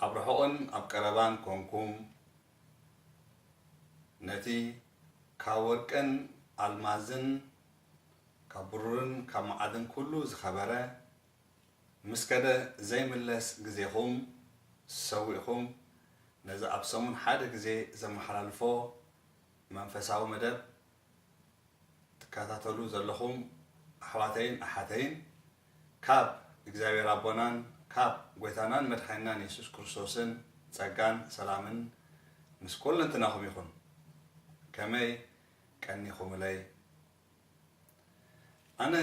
ኣብ ርሑቕን ኣብ ቀረባን ኮንኩም፣ ነቲ ካብ ወርቅን ኣልማዝን ካብ ብሩርን ካብ መዓድን ኩሉ ዝኸበረ፣ ምስ ከደ ዘይምለስ ግዜኹም ሰዊእኹም፣ ነዚ ኣብ ሰሙን ሓደ ግዜ ዘመሓላልፎ መንፈሳዊ መደብ ትከታተሉ ዘለኹም ኣሕዋተይን ኣሓተይን፣ ካብ እግዚኣብሔር ኣቦናን ካብ ጐይታናን መድሓኒናን የሱስ ክርስቶስን ጸጋን ሰላምን ምስ ኵለንትናኹም ይኹን። ከመይ ቀኒኹምለይ? ኣነ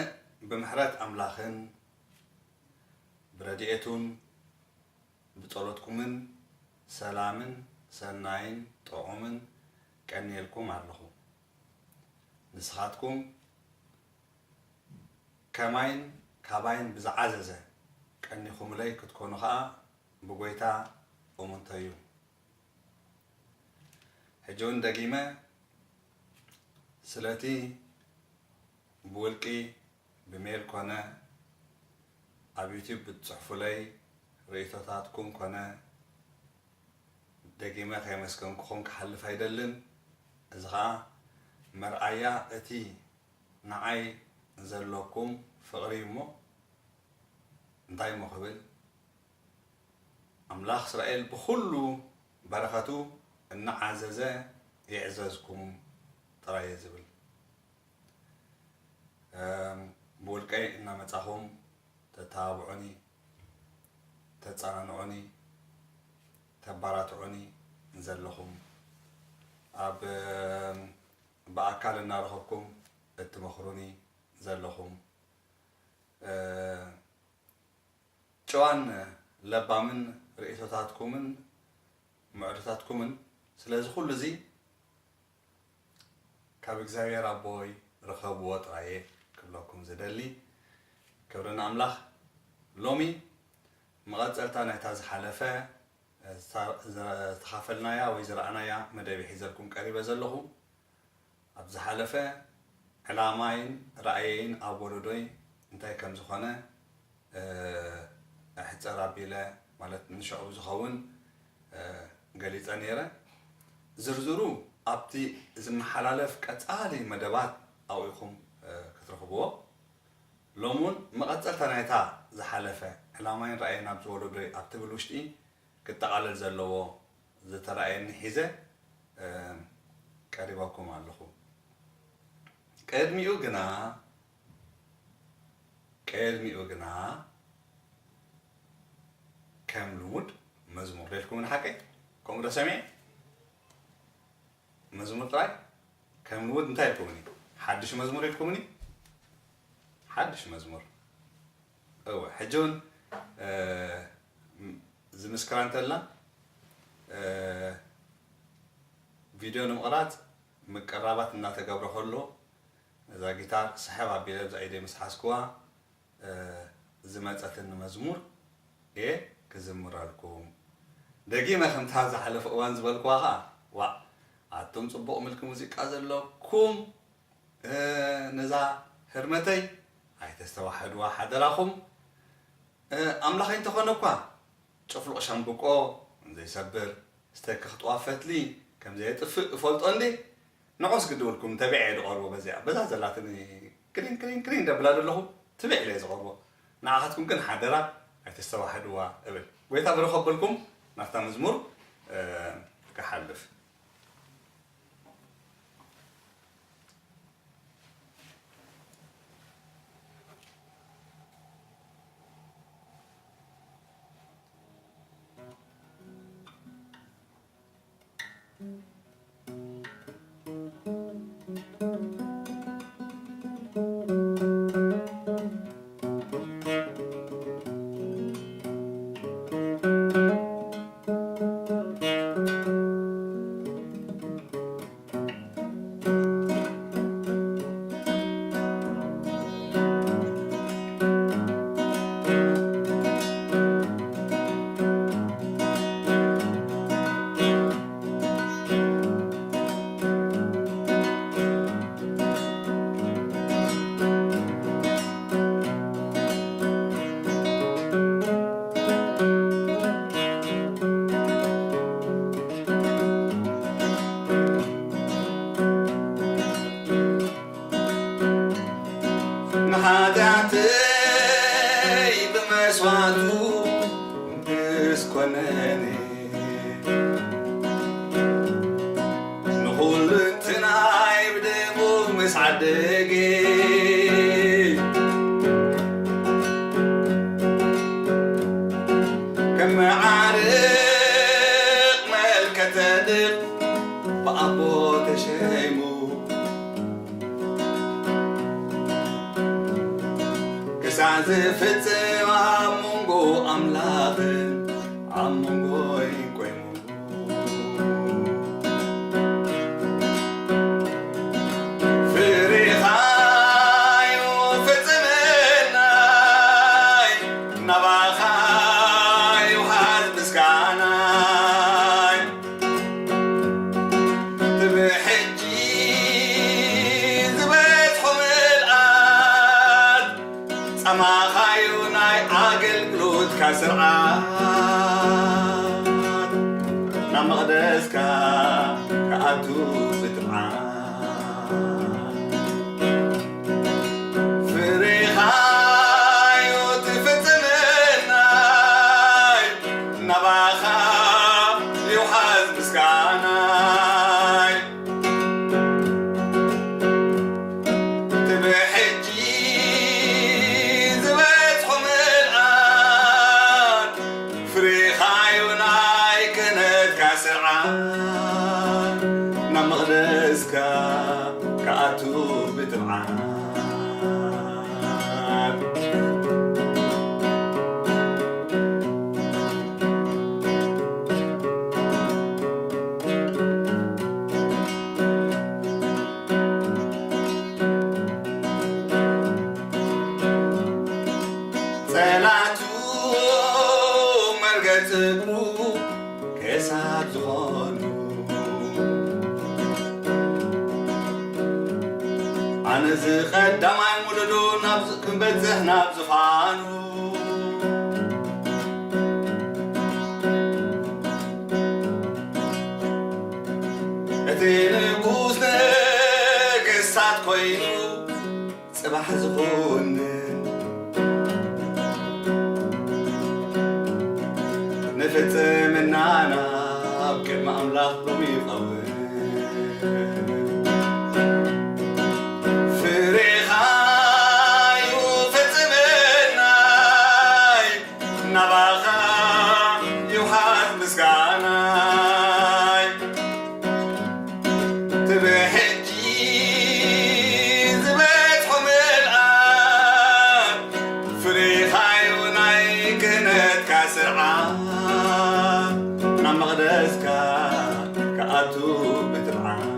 ብምሕረት ኣምላኽን ብረድኤቱን ብጸሎትኩምን ሰላምን ሰናይን ጥዑምን ቀንየልኩም ኣለኹ። ንስኻትኩም ከማይን ካባይን ብዝዓዘዘ ቀኒኹምለይ ክትኮኑ ኸኣ ብጐይታ እሙንተዩ። ሕጂ እውን ደጊመ ስለቲ ብውልቂ ብሜል ኮነ ኣብ ዩቲዩብ ብትጽሕፉለይ ርእይቶታትኩም ኮነ ደጊመ ከየመስገንኩኹም ክሓልፍ ኣይደልን። እዚ ኸኣ መርኣያ እቲ ንዓይ ዘለኩም ፍቕሪ እዩ እሞ እንታይ እሞ ክብል፣ ኣምላኽ እስራኤል ብኹሉ በረኸቱ እናዓዘዘ ይዕዘዝኩም ጥራይ እየ ዝብል። እም፣ ብውልቀይ እናመጻኹም ተተባብዑኒ፣ ተጸናንዑኒ፣ ተባራትዑኒ ዘለኹም፣ ኣብ፣ እም፣ ብኣካል እናረኸብኩም እትመኽሩኒ ዘለኹም፣ እ፣ ጨዋን ለባምን ርእይቶታትኩምን ምዕዶታትኩምን፣ ስለዚ ኩሉ እዚ ካብ እግዚኣብሔር ኣቦይ ርኸብዎ ጥራየ ክብለኩም ዝደሊ። ክብሪ ንኣምላኽ። ሎሚ መቐጸልታ ናይታ ዝሓለፈ፣ እ፣ ዝታ-፣ ዝተኻፈልናያ ወይ ዝረኣናያ መደብ ሒዘልኩም ቀሪበ ዘለኹ። ኣብ ዝሓለፈ ዕላማይን ራእየይን ኣብ ወለዶይ እንታይ ከም ዝኾነ፣ እ፣ ኣሕጸር ኣቢለ፣ ማለት ንሽዑ ዝኸውን፣ እ፣ ገሊጸ ነይረ። ዝርዝሩ ኣብቲ ዝመሓላለፍ ቀጻሊ መደባት ኣብኡ ኢኹም፣ እ፣ ክትረኽብዎ። ሎሚ እውን መቐጸልታ ናይታ ዝሓለፈ ዕላማይን ራእየይን ኣብ ዝወለዶይ ኣብ ትብል ውሽጢ ክጠቓለል ዘለዎ ዝተራእየኒ ሒዘ፣ እ፣ ቀሪበኩም ኣለኹ። ቅድሚኡ ግና፣ ቅድሚኡ ግና ከም ልሙድ መዝሙር ዶ ኢልኩምኒ ሓቀይ? ከምኡ ዶ ሰሚዐ? መዝሙር ጥራይ? ከም ልሙድ እንታይ ኢልኩምኒ? ሓድሽ መዝሙር ኢልኩምኒ? ሓድሽ መዝሙር። እወ፣ ሕጂ እውን፣ እ፣ ም-፣ ዝምስክራ እንተላ፣ እ፣ ቪድዮ ንምቕራጽ ምቅራባት እናተገብረ ከሎ፣ እዛ ጊታር ስሕብ ኣቢለ ብዛ ኢደይ ምስ ሓዝክዋ፣ እ፣ ዝመጸትኒ መዝሙር እየ ክዝምረልኩም። ደጊመ ከምታ ዝሓለፈ እዋን ዝበልክዋ ኸኣ፣ ዋእ፣ ኣቱም ጽቡቕ ምልኪ ሙዚቃ ዘለኩም፣ እ፣ ነዛ ህርመተይ ኣይተስተዋሕድዋ ሓደራኹም። እ፣ ኣምላኸይ እንተኾነ እኳ ጭፍሉቕ ሻምብቆ ዘይሰብር፣ ዝተኪ ክጥዋፍ ፈትሊ ከም ዘየጥፍእ እፈልጦ እንዴ። ንዑስ ግዲ በልኩም፣ ተቢዐ እየ ዝቐርቦ። በዚኣ፣ በዛ ዘላትኒ ክሪን፣ ክሪን፣ ክሪን ደብላ ዘለኹ፣ ትቢዕ ኢለ እየ ዝቐርቦ። ንዓኻትኩም ግን ሓደራ ኣይተስተዋሕድዋ እብል። ጎይታ በረኸ በልኩም፣ ናብታ መዝሙር፣ እ፣ ክሓልፍ። ንኹሉ እንትናይ ብደሙ ምስ ዓደገ፣ ከም መዓርቕ መልከ ጸድቕ ብኣቦ ተሸይሙ። ክሳዕ ዝፍጽም ኣብ መንጎ ኣምላኽን ኣብ መንጎይን ኮይኑ። ፍሬኻዩ ፍጽምናይ፣ ናባኻዩ ሃዝ ምስጋናይ። ብሕጂ ዝበጽሑ ምልኣት፣ ጻማኻዩ ናይ ኣገልግሎትካ ስርዓት። ናብ መቕደስካ ክኣቱ ብትብዓት። ፍሬኻዩ ትፍጽምናይ፣ ናባኻ ይውሓዝ ምስጋናይ። ትብሕጂ ዝበጽሑ ምልኣት፣ ፍሬኻዩ ናይ ክህነትካ ስርዓት። ናብ መቕደስካ ክኣቱ ብትብዓት። ጸላቱ መርገጽ እግሩ ከሳብ ዝኾኑ፣ ኣነ እዚ ቀዳማይ ውለዶ ናብ ዝ-፣ ክንበጽሕ ናብ ዙፋኑ። እቲ ንጉስ ነገስታት ኮይኑ ጽባሕ ዝኹንን፣ ንፍጽምናና ኣብ ቅድሚ ኣምላኽ ሎሚ ይኸውን። ፍሬኻዩ ፍጽምናይ፣ ናባኻ ይውሓዝ ምስጋናይ። ትብሕጂ ዝበጽሑ ምልኣት፣ ፍሬኻዩ ናይ ክህነትካ ስርዓት። ናብ መቕደስካ ክኣቱ ብትብዓት።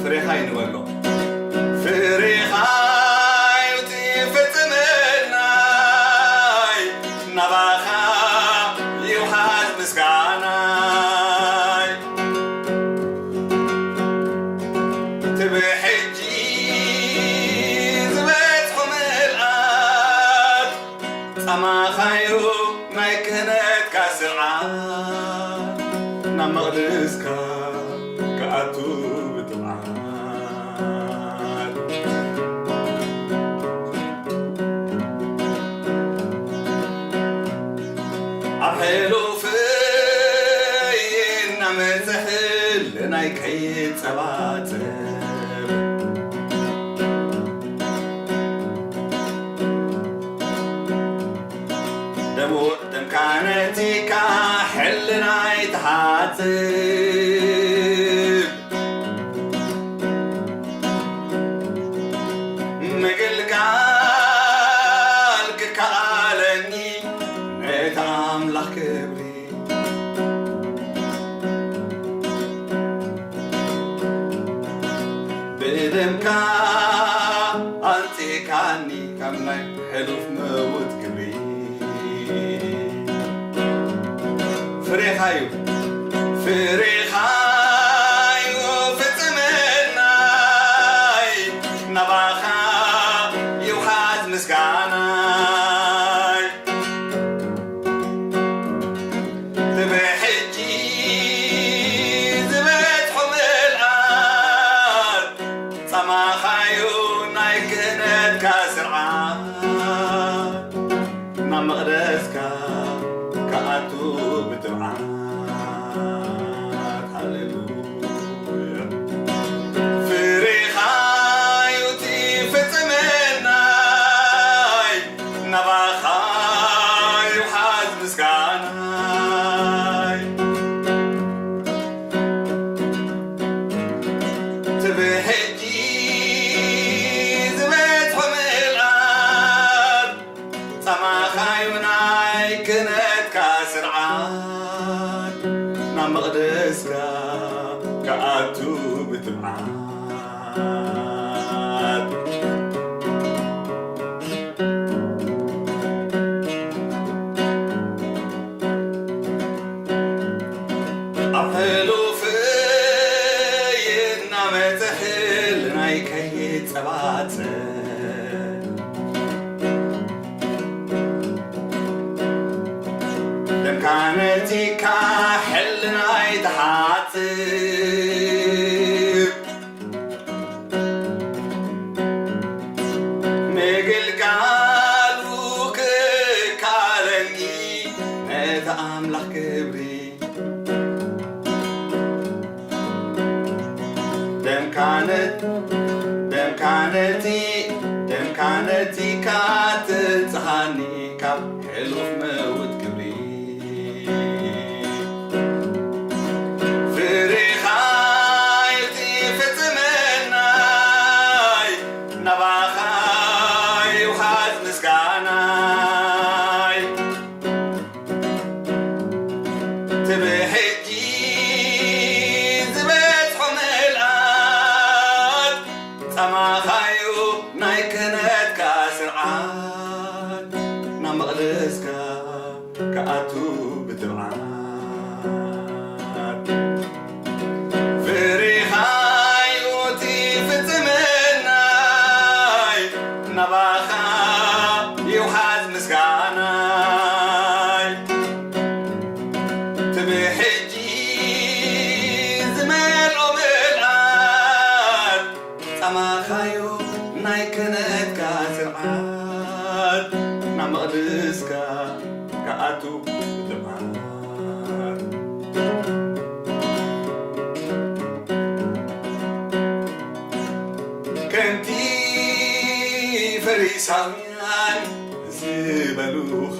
ፍሬኻዩ ንበሎ። ፍሬኻዩ ትፍጽምናይ፣ ናባኻ ይውሓዝ ምስጋናይ። ትብሕጂ ዝበጽሑ ምልኣት፣ ጻማኻዩ ናይ ክህነትካ ስርዓት፣ ናብ መቕደስካ ክኣቱ ብትብዓት። ኣብ ሕሉፍይ እናመጽእ ሕልናይ ከይጸባጸብ፣ ደሙ ደምካ ነቲካ ሕልናይ ትሓጽብ። ምግልጋል ክከኣለኒ ነቲ ኣምላኽ ክብሪ፣ ብደምካ ኣንጺካኒ ካብ ናይ ሕሉፍ ምዉት ግብሪ። ፍሬኻዩ፣ ፍሬኻዩ ፍጽምናይ፣ ናባኻ ይውሓዝ ምስጋናይ። ትብሕጂ ዝበጽሑ ምልኣት፣ ጻማኻዩ ናይ ክህነትካ ስርዓት። መቕደስካ ክኣቱ ብትብዓት። ኣብ ሕሉፍ እናመጸ ሕልናይ ከይጸባጸ፣ ደምካ ነቲካ ሕልናይ ተሓጽብ፣ ምግልጋሉ ክካለኒ ነቲ ኣምላኽ ክብሪ። ደምካ ነ-፣ ደምካ ነቲ፣ ደምካ ነቲካ ትንጽሃኒ ካብ ሕሉፍ መውት ክብሪ። ፍሬኻ እዩ እቲ ፍጽምናይ፣ ናባኻ ይውሓዝ ምስጋናይ። ትብሕጂ ዝበጽሖ ምልኣት፣ ጻማኻዩ ናይ ክህነትካ ስርዓት፣ ናብ መቕደስካ ክኣቱ ብትብዓት። ፍሬኻዩ እቲ ፍጽምናይ፣ ናባኻ ይውሓዝ ምስጋናይ። ትብሕጂ ዝመልኦ ምልኣት፣ ጻማኻዩ ናይ ክህነትካ ስርዓት፣ ናብ መቕደስካ ክኣቱ ብትብዓት። ከምቲ ፈሪሳውያን ዝበሉኻ፣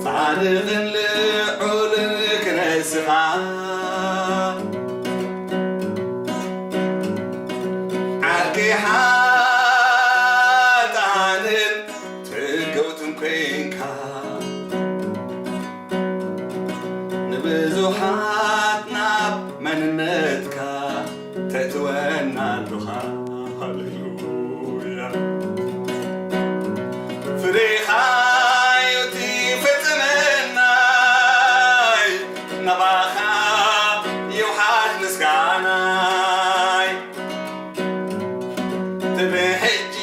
ጻድቕን ልዑልን ክነስኻ፣ ዓርኪ ሓጣንን ትገውትን ኮንካ፣ ንብዙሓት ናብ መንነትካ ተእትወና ኣለኻ። ሃሌሉያ። ፍሬኻ እዩ እቲ ፍጽምናይ፣ ናባኻ ይውሓድ ምስጋናይ። ትብሕጂ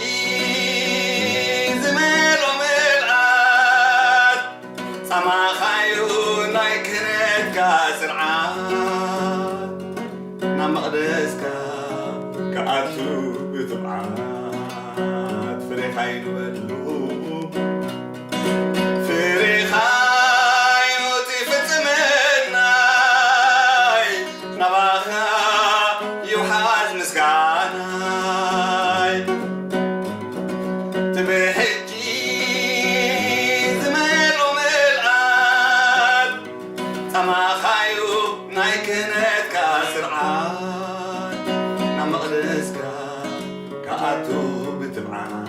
ዝመልኦ ምልኣት፣ ጻማኻዩ ናይ ክህነትካ ስርዓት፣ ናብ መቕደስካ ክኣቱ ብትብዓት። ፍሬኻ ይንበሉ፣ ፍሬኻ ዩ እቲ ፍጽምናይ፣ ናባኻ ይውሓዝ ምስጋናይ። ትብሕጂ ዝመልኦ ምልኣት፣ ጻማኻዩ ናይ ክህነትካ ስርዓት፣ ናብ መቕደስካ ክኣቱ ብትብዓት።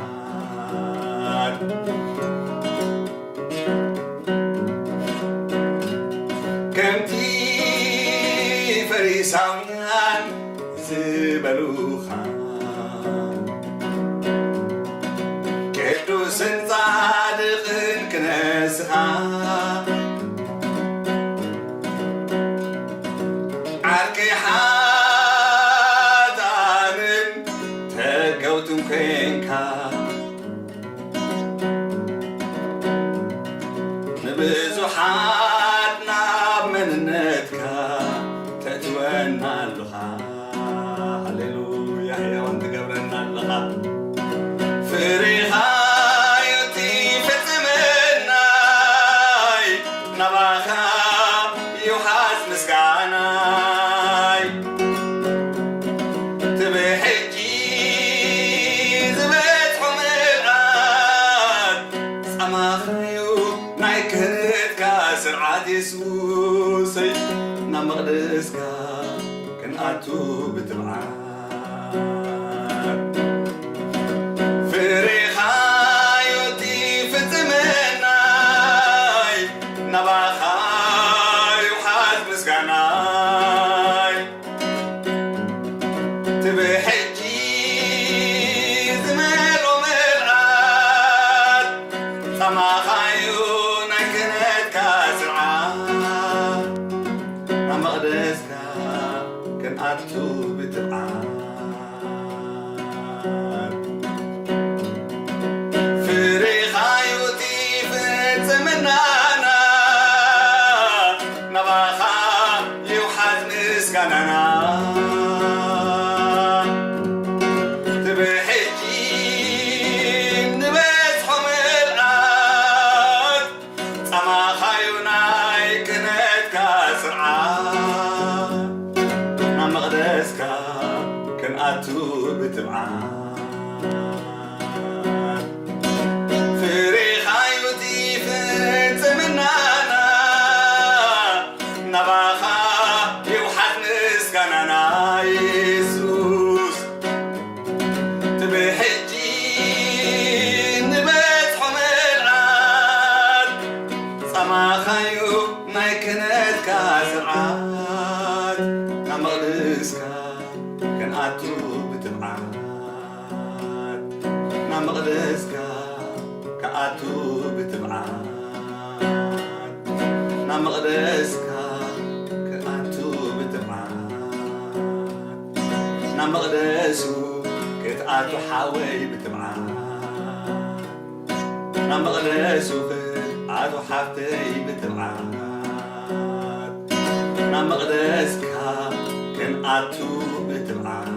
ከምቲ ፈሪሳውያን ዝበሉኻ፣ ቅዱስን ጻድቕን ክነስኻ፣ ዓርኪ ሓጣንን ተገውትን ኮንካ፣ ንብዙሓት ናብ መንነትካ ተእትወና ኣለኻ። ሃሌሉያ፣ ህያዋን ትገብረና ኣለኻ። ፍሬኻ እዩ እቲ ፍጽምናይ፣ ናባኻ ይውሓዝ ምስጋናይ። ትብሕጂ ዝበጽሖ ምልኣት፣ ጻማኻዩ ናይ ክህነትካ ስርዓት የሱሰይ፣ ናብ መቕደስካ ክንኣቱ ብትብዓት። ፍሬኻ እዩ እቲ ፍጽምና፣ ኣቱ ብትብዓት ፍሬኻዩ እቲ ፍጽምናና፣ ናባኻ ይውሓዝ ምስጋናና። ትብሕጂ ንበዝሖ ምልኣት፣ ጻማኻዩ ናይ ክህነትካ ስርዓት፣ ናብ መቕደስካ ክንኣቱ ብትብዓት። ፍሬኻዩ እቲ ፍጽምናና፣ ናባኻ ይውሓዝ ምስጋናና የሱስ። ትብሕጂ ንበዝሖ ምልኣት፣ ጻማኻዩ ናይ ክህነትካ ስርዓት፣ ናብ መቕደስካ ክንኣቱ ብትብዓት፣ ናብ መቕደስካ ክኣቱ ብትብዓት፣ ናብ መቕደስካ ክኣቱ ብትብዓት፣ ናብ መቕደሱ ክትኣቱ ሓወይ ብትብዓት፣ ናብ መቕደሱ ክትኣቱ ሓፍተይ ብትብዓት፣ ናብ መቕደስካ ክንኣቱ ብትብዓት።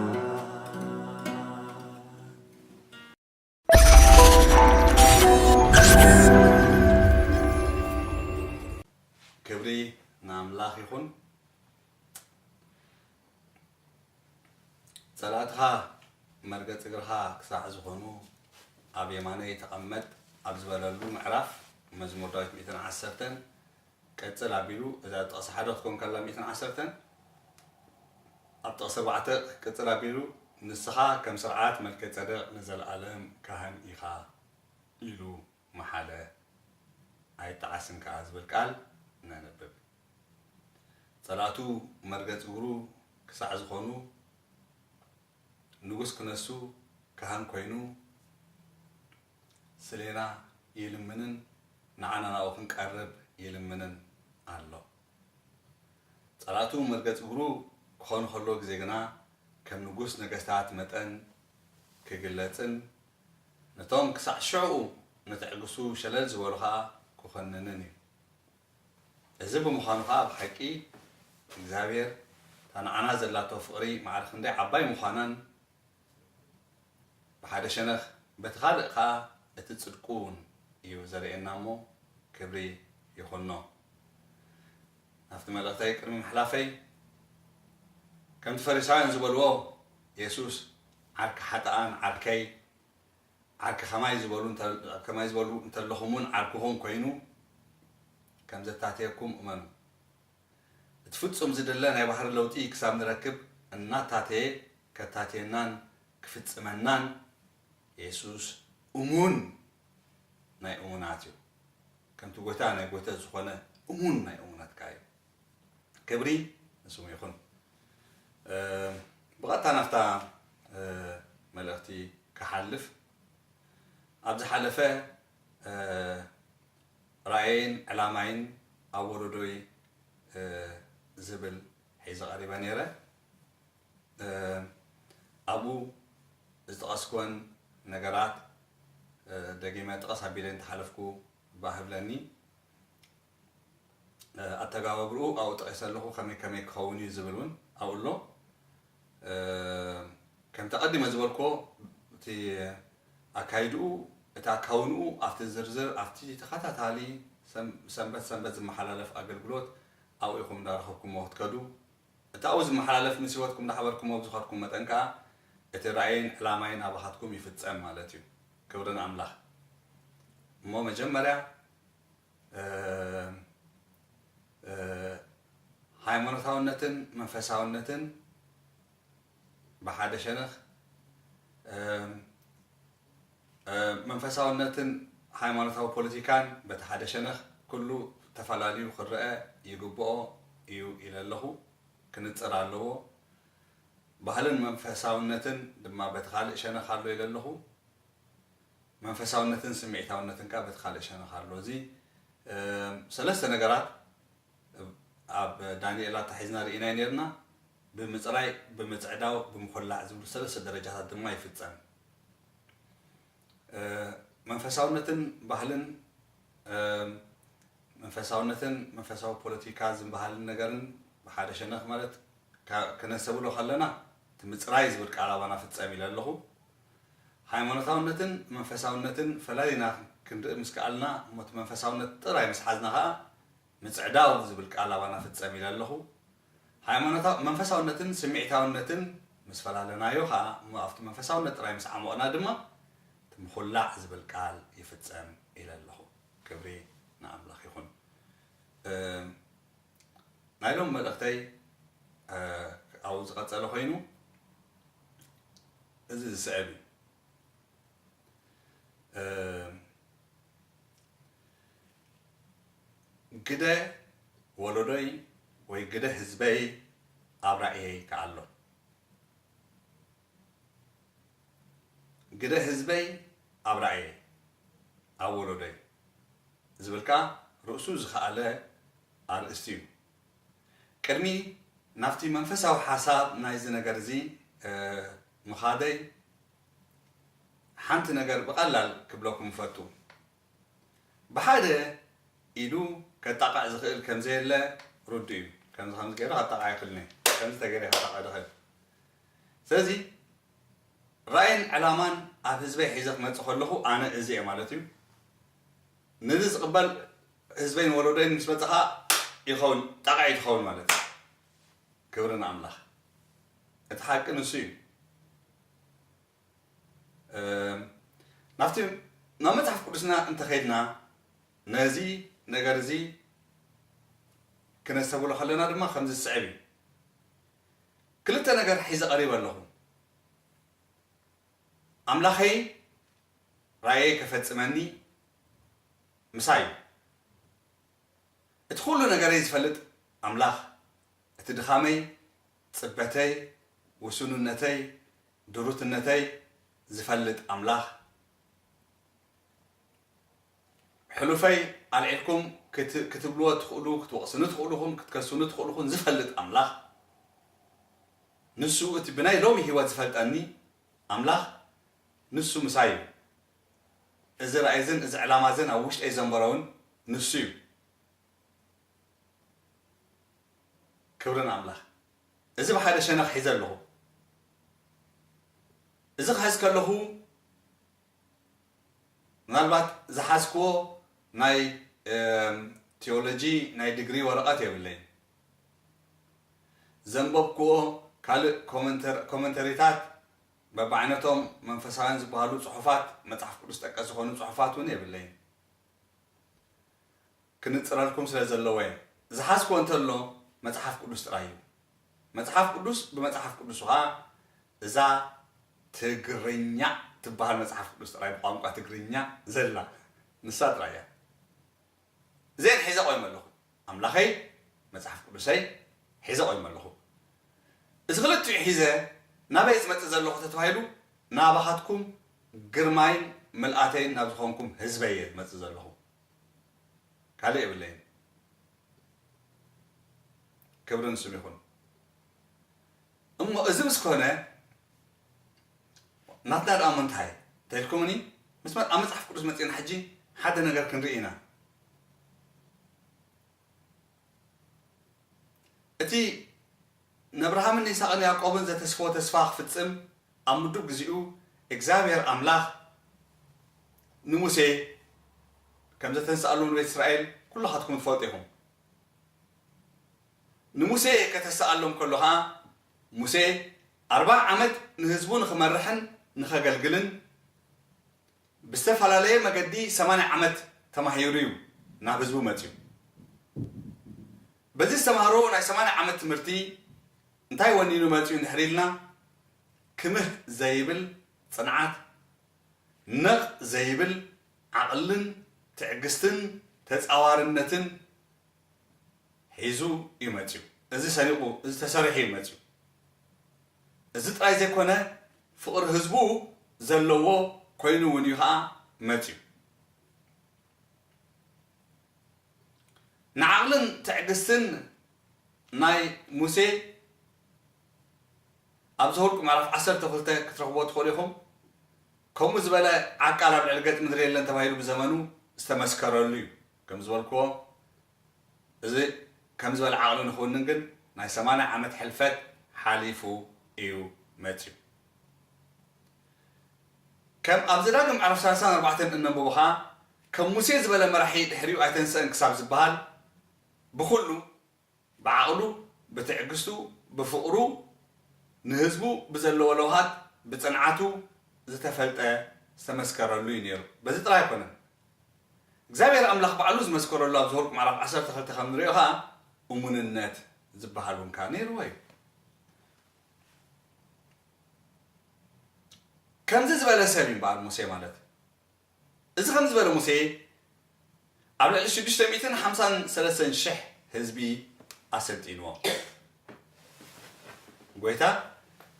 ክብሪ ንኣምላኽ ይኹን። ጸላእትኻ መርገጺ እግርኻ ክሳዕ ዝኾኑ፣ ኣብ የማነይ ተቐመጥ ኣብ ዝበለሉ ምዕራፍ መዝሙር ዳዊት ሚእትን ዓሰርተን ቀጽል ኣቢሉ፣ እዛ ጥቕሲ ሓደ ክትኮን ከላ ሚእትን ዓሰርተን፣ ኣብ ጥቕሲ ኣርባዕተ ክቅጽል ኣቢሉ፣ "ንስኻ ከም ስርዓት መልከ ጸደቅ ንዘለኣለም ካህን ኢኻ" ኢሉ መሓለ፣ "ኣይጠዓስን ከኣ" ዝብል ቃል ነንብብ። ጸላእቱ መርገጽ እግሩ ክሳዕ ዝኾኑ፣ ንጉስ ክነሱ ካህን ኮይኑ፣ ስሌና ይልምንን ንዓና ናብኡ ክንቀርብ ይልምንን ኣሎ። ጸላእቱ መርገጽ እግሩ ክኾኑ ከሎ ግዜ ግና፣ ከም ንጉስ ነገስታት መጠን ክግለጽን፣ ነቶም ክሳዕ ሽዕኡ ንትዕግሱ ሸለል ዝበሉ ኸኣ ክኾንንን እዩ። እዚ ብምዃኑ ኸኣ ብሓቂ እግዚኣብሔር እታ ንዓና ዘላቶ ፍቕሪ ማዕረ ክንደይ ዓባይ ምዃናን ብሓደ ሸነኽ በቲ ካልእ ኸኣ እቲ ጽድቁ እውን እዩ ዘርእየና እሞ ክብሪ ይኹኖ። ናብቲ መልእኽተይ ቅድሚ ምሕላፈይ ከምቲ ፈሪሳውያን ዝበልዎ የሱስ ዓርኪ ሓጥኣን ዓርከይ ዓርኪ ከማይ ዝበሉ እንተ-፣ ከማይ ዝበሉ እንተለኹም እውን ዓርክኹም ኮይኑ ከም ዘታተየኩም እመኑ። እቲ ፍጹም ዝድለ ናይ ባህሪ ለውጢ ክሳብ ንረክብ እናታተየ ከታትየናን ክፍጽመናን የሱስ እሙን ናይ እሙናት እዩ። ከምቲ ጎይታ ናይ ጎይታ ዝኾነ እሙን ናይ እሙናት ከኣ እዩ። ክብሪ ንስሙ ይኹን። እ፣ ብቐጥታ ናብታ፣ እ፣ መልእኽቲ ክሓልፍ፣ ኣብ ዝሓለፈ፣ እ፣ ራእየይን ዕላማይን ኣብ ወለዶይ፣ እ፣ ዝብል ሒዘ ቀሪበ ነይረ። እ፣ ኣብኡ ዝጠቐስኩወን ነገራት፣ እ፣ ደጊመ ጥቕስ ኣቢለ እንተሓለፍኩ እባ ህብለኒ። እ፣ ኣተጋባብርኡ ኣብኡ ጠቒሰ ኣለኹ፣ ከመይ ከመይ ክኸውን እዩ ዝብል እውን ኣብኡ ኣሎ። እ፣ ከምቲ ኣቐዲመ ዝበልኩዎ፣ እቲ ኣካይድኡ፣ እቲ ኣካውንኡ ኣብቲ ዝርዝር፣ ኣብቲ ተኸታታሊ ሰም-፣ ሰንበት ሰንበት ዝመሓላለፍ ኣገልግሎት ኣብኡ ኢኹም እንዳረኸብኩሞ ክትከዱ። እቲ ኣብኡ ዝመሓላለፍ ምስ ህይወትኩም እንዳሓበርኩሞ ብዝኸድኩም መጠን ከኣ፣ እቲ ራእይን ዕላማይን ኣባኻትኩም ይፍጸም ማለት እዩ። ክብሪ ንኣምላኽ። እሞ መጀመርያ፣ እ፣ እ፣ ሃይማኖታውነትን መንፈሳውነትን ብሓደ ሸነኽ፣ እ፣ እ፣ መንፈሳውነትን ሃይማኖታዊ ፖለቲካን በቲ ሓደ ሸነኽ፣ ኩሉ ተፈላልዩ ክረአ ይግብኦ እዩ ኢለ ኣለኹ። ክንጽር ኣለዎ። ባህልን መንፈሳውነትን ድማ በቲ ካልእ ሸነኽ ኣሎ ኢለ ኣለኹ። መንፈሳውነትን ስምዒታውነትን ከኣ በቲ ካልእ ሸነኽ ኣሎ። እዚ፣ እ፣ ሰለስተ ነገራት ኣብ ዳንኤል ኣታሒዝና ርኢናዮ ኔርና። ብምጽራይ፣ ብምጽዕዳው፣ ብምኹላዕ ዝብሉ ሰለስተ ደረጃታት ድማ ይፍጸም። እ፣ መንፈሳውነትን ባህልን፣ እ፣ መንፈሳውነትን መንፈሳዊ ፖለቲካ ዝበሃልን ነገርን ብሓደ ሸነኽ ማለት ካ-፣ ክነስተብሎ ከለና፣ እቲ ምጽራይ ዝብል ቃል ኣባና ፍጸም ኢለ ኣለኹ። ሃይማኖታውነትን መንፈሳውነትን ፈላሊና ክንርኢ ምስ ከኣልና፣ እሞ እቲ መንፈሳውነት ጥራይ ምስ ሓዝና ኸኣ፣ ምጽዕዳው ዝብል ቃል ኣባና ፍጸም ኢለ ኣለኹ። ሃይማኖታው-፣ መንፈሳውነትን ስምዒታውነትን ምስ ፈላለናዮ ኸኣ፣ እሞ ኣብቲ መንፈሳውነት ጥራይ ምስ ዓሞቕና ድማ፣ እቲ ምኹላዕ ዝብል ቃል ይፍጸም ኢለ ኣለኹ። ክብሪ ንኣምላኽ ይኹን። እ፣ ናይ ሎም መልእኽተይ፣ እ፣ ኣብኡ ዝቐጸለ ኮይኑ፣ እዚ ዝስዕብ እዩ። እ፣ ግደ ወለዶይ ወይ ግደ ህዝበይ ኣብ ራእየይ ከኣ ኣሎ። ግደ ህዝበይ ኣብ ራእየይ፣ ኣብ ወለዶይ ዝብል ከኣ ርእሱ ዝኸኣለ ኣርእስቲ እዩ። ቅድሚ ናብቲ መንፈሳዊ ሓሳብ ናይዚ ነገር እዚ፣ እ፣ ምኻደይ፣ ሓንቲ ነገር ብቐላል ክብለኩም እፈቱ። ብሓደ ኢዱ ከጣቕዕ ዝኽእል ከም ዘየለ ርዱእ እዩ። ከምዚ፣ ከምዚ ገይረ ከጣቕዕ ኣይክእልን እየ። ከምዚ ተገይረ ከጣቕዕ ዝኽእል። ስለዚ ራእይን ዕላማን ኣብ ህዝበይ ሒዘ ክመጽእ ከለኹ ኣነ እዚ እየ ማለት እዩ። ነዚ ዝቕበል ህዝበይን ወለዶይን ምስ መጸኻ ይኸውን፣ ጣቕዒ ትኸውን ማለት እዩ። ክብሪ ንኣምላኽ። እቲ ሓቂ ንሱ እዩ። እም፣ ናብቲ፣ ናብ መጽሓፍ ቅዱስና እንተኸይድና፣ ነዚ ነገር እዚ ክነስተብሎ ከለና ድማ ከምዚ ዝስዕብ እዩ። ክልተ ነገር ሒዘ ቀሪበ ኣለኹ። ኣምላኸይ ራእየይ ከፈጽመኒ ምሳይ እዩ። እቲ ኩሉ ነገረይ ዝፈልጥ ኣምላኽ፣ እቲ ድኻመይ፣ ጽበተይ፣ ውሱንነተይ፣ ድሩትነተይ ዝፈልጥ ኣምላኽ፣ ሕሉፈይ ኣልዒልኩም ክት-፣ ክትብልዎ ትኽእሉ፣ ክትወቕስኒ ትኽእሉ ኢኹም፣ ክትከሱኒ ትኽእሉ ኢኹም ዝፈልጥ ኣምላኽ፣ ንሱ እቲ ብናይ ሎሚ ህይወት ዝፈልጠኒ ኣምላኽ፣ ንሱ ምሳይ እዩ። እዚ ራእይዝን እዚ ዕላማዝን ኣብ ውሽጠይ ዘንበሮ እውን ንሱ እዩ። ክብሪ ንኣምላኽ። እዚ ብሓደ ሸነኽ ሒዘ ኣለኹ። እዚ ክሕዝ ከለኹ፣ ምናልባት ዝሓዝክዎ ናይ፣ እም፣ ቲዮሎጂ ናይ ዲግሪ ወረቐት የብለይን። ዘንበብክዎ ካልእ ኮመንተር-፣ ኮመንተሪታት፣ በብዓይነቶም መንፈሳውያን ዝበሃሉ ጽሑፋት፣ መጽሓፍ ቅዱስ ጠቀስ ዝኾኑ ጽሑፋት እውን የብለይን። ክንጽረልኩም ስለ ዘለዎ እየ። ዝሓዝክዎ እንተሎ መጽሓፍ ቅዱስ ጥራይ እዩ። መጽሓፍ ቅዱስ ብመጽሓፍ ቅዱሱ ኸኣ እዛ ትግርኛ ትበሃል መጽሓፍ ቅዱስ ጥራይ ብቋንቋ ትግርኛ ዘላ ንሳ ጥራይ እያ። እዚአን ሒዘ ቆይመ ኣለኹ። ኣምላኸይ፣ መጽሓፍ ቅዱሰይ ሒዘ ቆይመ ኣለኹ። እዚ ክልቲኡ ሒዘ ናበይ ዝመጽእ ዘለኹ ተተባሂሉ፣ ናባኻትኩም ግርማይን ምልኣተይን ናብ ዝኾንኩም ህዝበይ እየ ዝመጽእ ዘለኹ። ካልእ የብለይን። ክብሪ ንስም ይኹን። እሞ እዚ ምስ ኮነ፣ ናትና ደኣ እሞ እንታይ እንተኢልኩምኒ፣ ምስ መ-፣ ኣብ መጽሓፍ ቅዱስ መጺእና ሕጂ ሓደ ነገር ክንርኢ ኢና። እቲ ንኣብርሃምን ይስሐቅን ያዕቆብን ዘተስፍዎ ተስፋ ክፍጽም ኣብ ምዱብ ግዜኡ እግዚኣብሔር ኣምላኽ ንሙሴ ከም ዘተንስኣሎም ንቤት እስራኤል ኩላኻትኩም ትፈልጡ ኢኹም። ንሙሴ ከተስኣሎም ከሎ ኸኣ ሙሴ ኣርብዓ ዓመት ንህዝቡ ንኽመርሕን ንኸገልግልን ብዝተፈላለየ መገዲ ሰማንያ ዓመት ተማሂሩ እዩ ናብ ህዝቡ መጺኡ። በዚ ዝተማህሮ ናይ ሰማንያ ዓመት ትምህርቲ እንታይ ወኒኑ መጺኡ እንድሕር ኢልና፣ ክምህ ዘይብል ጽንዓት፣ ነቕ ዘይብል ዓቕልን ትዕግስትን ተጻዋርነትን ሒዙ እዩ መጺኡ። እዚ ሰኒቑ፣ እዚ ተሰሪሑ እዩ መጺኡ። እዚ ጥራይ ዘይኮነ፣ ፍቕሪ ህዝቡ ዘለዎ ኮይኑ እውን እዩ ኸኣ መጺኡ። ንዓቕልን ትዕግስትን ናይ ሙሴ ኣብ ዘኍልቁ ምዕራፍ ዓሰርተ ክልተ ክትረኽብዎ ትኽእሉ ኢኹም። ከምኡ ዝበለ ዓቃል ኣብ ልዕሊ ገጽ ምድሪ የለን ተባሂሉ ብዘመኑ ዝተመስከረሉ እዩ። ከም ዝበልክዎ፣ እዚ ከም ዝበለ ዓቕሊ ንኽውንን ግን ናይ ሰማንያ ዓመት ሕልፈት ሓሊፉ እዩ መጺኡ። ከም ኣብ ዘዳግም ምዕራፍ ሰላሳን ኣርባዕተን እነንብቦ ኸኣ፣ ከም ሙሴ ዝበለ መራሒ ድሕሪኡ ኣይተንስአን ክሳብ ዝበሃል፣ ብኹሉ፣ ብዓቕሉ፣ ብትዕግስቱ፣ ብፍቕሩ፣ ንህዝቡ ብዘለዎ ለውሃት፣ ብጽንዓቱ ዝተፈልጠ ዝተመስከረሉ እዩ ነይሩ። በዚ ጥራይ ኣይኮነን። እግዚኣብሔር ኣምላኽ ባዕሉ ዝመስከረሉ ኣብ ዘኍልቁ ምዕራፍ ዓሰርተ ክልተ ከም ንሪኦ ኸኣ እሙንነት ዝበሃል እውን ከኣ ነይርዎ እዩ። ከምዚ ዝበለ ሰብ እዩ እምበኣር ሙሴ ማለት። እዚ ከም ዝበለ ሙሴ ኣብ ልዕሊ ሽዱሽተ ሚእትን ሓምሳን ሰለስተን ሽሕ ህዝቢ ኣሰልጢንዎ። ጎይታ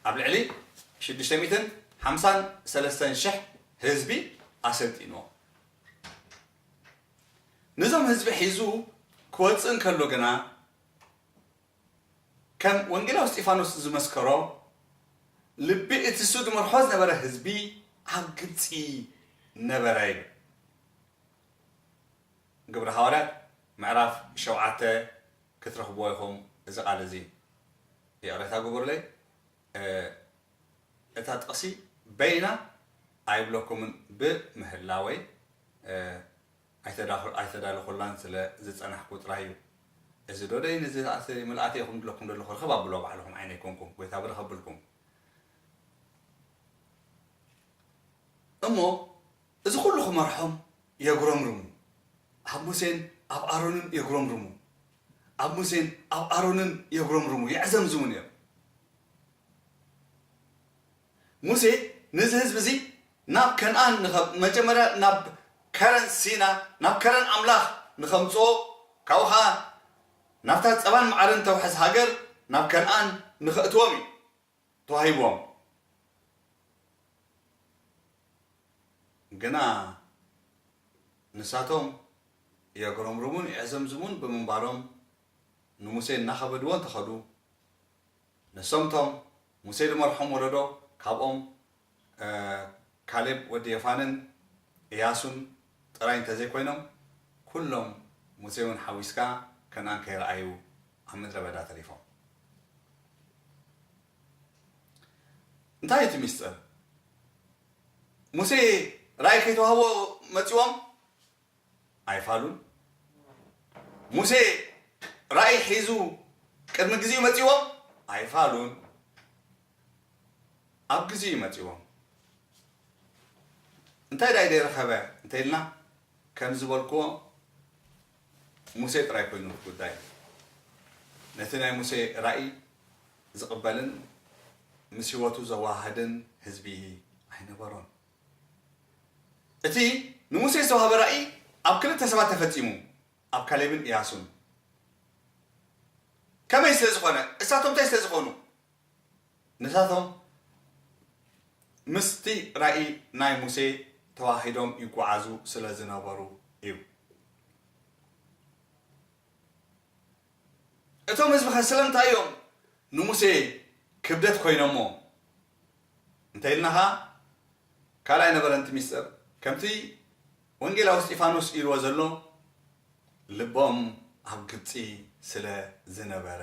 ኣብ ልዕሊ ሽዱሽተ ሚእትን ሓምሳን ሰለስተን ሽሕ ህዝቢ ኣሰልጢንዎ። ነዞም ህዝቢ ሒዙ ክወጽእ እንከሎ ግና፣ ከም ወንጌላዊ እስጢፋኖስ ዝመስከሮ፣ ልቢ እቲ እሱ ዝመርሖ ዝነበረ ህዝቢ ኣብ ግብጺ ነበረ ይብል። ግብሪ ሃዋርያት ምዕራፍ ሸውዓተ ክትረኽብዎ ኢኹም እዚ ቃል እዚ። ይቕሬታ ግበሩለይ። እ፣ እታ ጥቕሲ በይና ኣይብለኩምን ብምህላወይ፣ እ፣ ኣይተዳኹ-፣ ኣይተዳለኹላን ስለ ዝጸናሕኩ ጥራይ እዩ። እዚ ዶ ደይ ነዚ ኣቲ ምልኣተ ኢኹም ድለኩም ዘለኹ ርኽብ ኣብሎ ባዕልኹም ዓይነ ኣይኮንኩም፣ ጎይታ ብርኽ ኣብልኩም። እሞ እዚ ኩሉ ክመርሖም የጉረምርሙ። ኣብ ሙሴን ኣብ ኣሮንን የጉረምርሙ። ኣብ ሙሴን ኣብ ኣሮንን የጉረምርሙ፣ የዕዘምዝሙ ነይሩ። ሙሴ ነዚ ህዝቢ እዚ ናብ ከነኣን ንኸ-፣ መጀመርያ ናብ ከረን ሲና፣ ናብ ከረን ኣምላኽ ንኸምጽኦ፣ ካብኡ ኸኣ ናብታ ጸባን መዓርን ተውሕዝ ሃገር ናብ ከነኣን ንኸእትዎም እዩ ተዋሂብዎም። ግና ንሳቶም የጉረምርሙን የዕዘምዝሙን ብምንባሮም ንሙሴ እናኸበድዎ እንተኸዱ፣ ንሶም እቶም ሙሴ ዝመርሖም ወለዶ ካብኦም፣ እ፣ ካሌብ ወዲ የፋንን እያሱን ጥራይ እንተዘይኮይኖም፣ ኩሎም ሙሴ እውን ሓዊስካ ከነኣን ከይረኣዩ ኣብ ምድረ በዳ ተሪፎም። እንታይ እዩ እቲ ሚስጥር? ሙሴ ራእይ ከይተዋህቦ መጺዎም? ኣይፋሉን። ሙሴ ራእይ ሒዙ ቅድሚ ግዜኡ መጺዎም? ኣይፋሉን። ኣብ ግዜኡ መጺዎም። እንታይ ዳይ ደይረኸበ እንተኢልና፣ ከም ዝበልክዎ ሙሴ ጥራይ ኮይኑ እቲ ጉዳይ። ነቲ ናይ ሙሴ ራእይ ዝቕበልን ምስ ህይወቱ ዘወሃህድን ህዝቢ ኣይነበሮን። እቲ ንሙሴ ዝተዋህበ ራእይ ኣብ ክልተ ሰባት ተፈጺሙ፣ ኣብ ካሌብን ኢያሱን። ከመይ ስለ ዝኾነ? እሳቶም እንታይ ስለ ዝኾኑ? ንሳቶም ምስቲ ራእይ ናይ ሙሴ ተዋሂዶም ይጓዓዙ ስለ ዝነበሩ እዩ። እቶም ህዝቢ ኸ ስለምንታይ እዮም ንሙሴ ክብደት ኮይኖሞ? እንተ ኢልና ኸኣ፣ ካልኣይ ነበረ ነቲ ሚስጥር፣ ከምቲ ወንጌላዊ እስጢፋኖስ ኢልዎ ዘሎ፣ ልቦም ኣብ ግብጺ ስለ ዝነበረ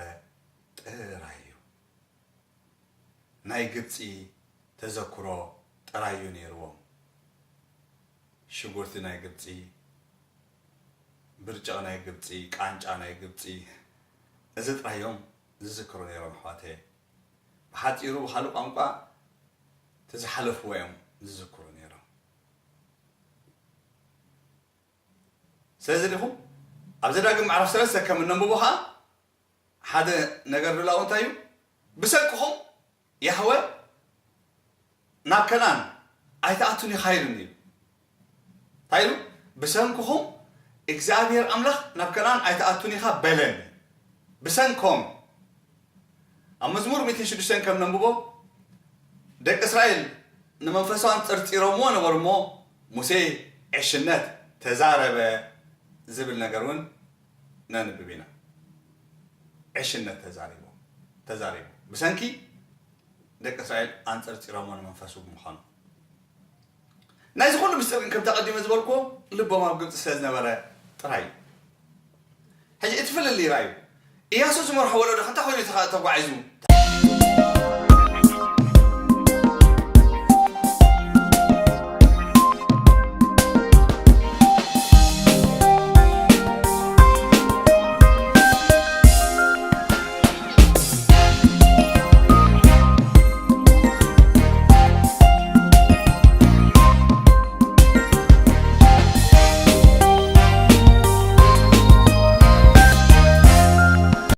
ጥራይ እዩ። ናይ ግብጺ ተዘክሮ ጥራይ እዩ ነይርዎም። ሽጉርቲ ናይ ግብጺ፣ ብርጭቕ ናይ ግብጺ፣ ቃንጫ ናይ ግብጺ፣ እዚ ጥራይ እዮም ዝዝክሩ ነይሮም ኣሕዋተየ። ብሓጺሩ ብኻልእ ቋንቋ እቲ ዝሓለፍዎ እዮም ዝዝክሩ ነይሮም። ስለዚ ዲኹም ኣብ ዘዳግም ምዕራፍ ሰለስተ ከም እነንብቦ ኸኣ ሓደ ነገር ድላው እንታይ እዩ? ብሰንክኹም ያህወ ናብ ከነኣን ኣይትኣቱን ኢኻ ኢሉኒ እዩ። እንታይ ኢሉ? ብሰንክኹም እግዚኣብሔር ኣምላኽ ናብ ከነኣን ኣይትኣቱን ኢኻ በለኒ። ብሰንኮም ኣብ መዝሙር ሚእትን ሽዱሽተን ከም ነንብቦ፣ ደቂ እስራኤል ንመንፈሳውያን ጸርጺሮምዎ ነበሩ እሞ፣ ሙሴ ዕሽነት ተዛረበ ዝብል ነገር እውን ነንብብ ኢና። ዕሽነት ተዛሪቦ፣ ተዛሪቡ። ብሰንኪ ደቂ እስራኤል ኣንጸርጺሮሞ ንመንፈሱ ብምዃኑ። ናይዚ ኩሉ ምስጢር ግን ከምቲ ኣቐዲመ ዝበልኩዎ ልቦም ኣብ ግብጺ ስለ ዝነበረ ጥራይ እዩ። ሕጂ እቲ ፍልልይ ራእዩ። ኢያሱ ዝመርሖ ወለዶ ከንታ ኮይኑ ተኻ-፣ ተጓዒዙ፣ እታ